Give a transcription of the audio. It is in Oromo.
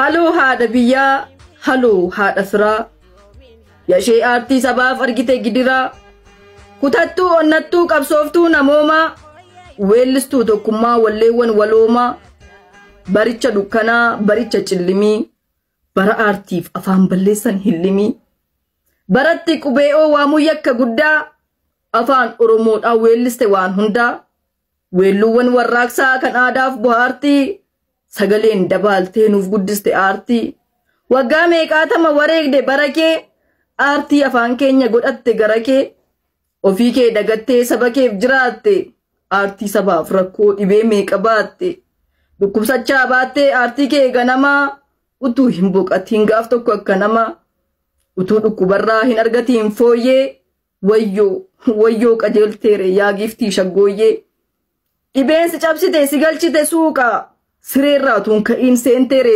Haloo haadha biyyaa, haloo haadha firaa. Yashee aartii sabaaf argite gidiraa. Kutattuu onnattuu qabsooftuu namoomaa. Weellistuu tokkummaa walleewwan waloomaa. Baricha dukkanaa, baricha cillimii. Bara aartiif afaan balleessan hillimii. Baratti qubee'oo waamuu yakka guddaa. Afaan Oromoodhaan weelliste waan hundaa. Weelluuwwan warraaqsaa kan aadaaf bohaartii. Sagaleen dabaaltee nuuf guddiste aartii. Waggaa meeqaatama wareegde bara kee. Aartii afaan keenya godhatte gara kee. Ofii kee dagattee saba keef jiraatte. Aartii sabaaf rakkoo dhibee meeqa baatte. Dhukkubsachaa baattee aartii kee ganamaa. Utuu hin boqatiin gaaf tokko akka namaa. Utuu dhukkubarraa hin argatiin fooyyee. Wayyoo wayyoo qajeelteere yaa giiftii shaggooyyee. Dhibeen si cabsite si galchite suuqaa. Sireerraa utuu hin ka'iin seenteere.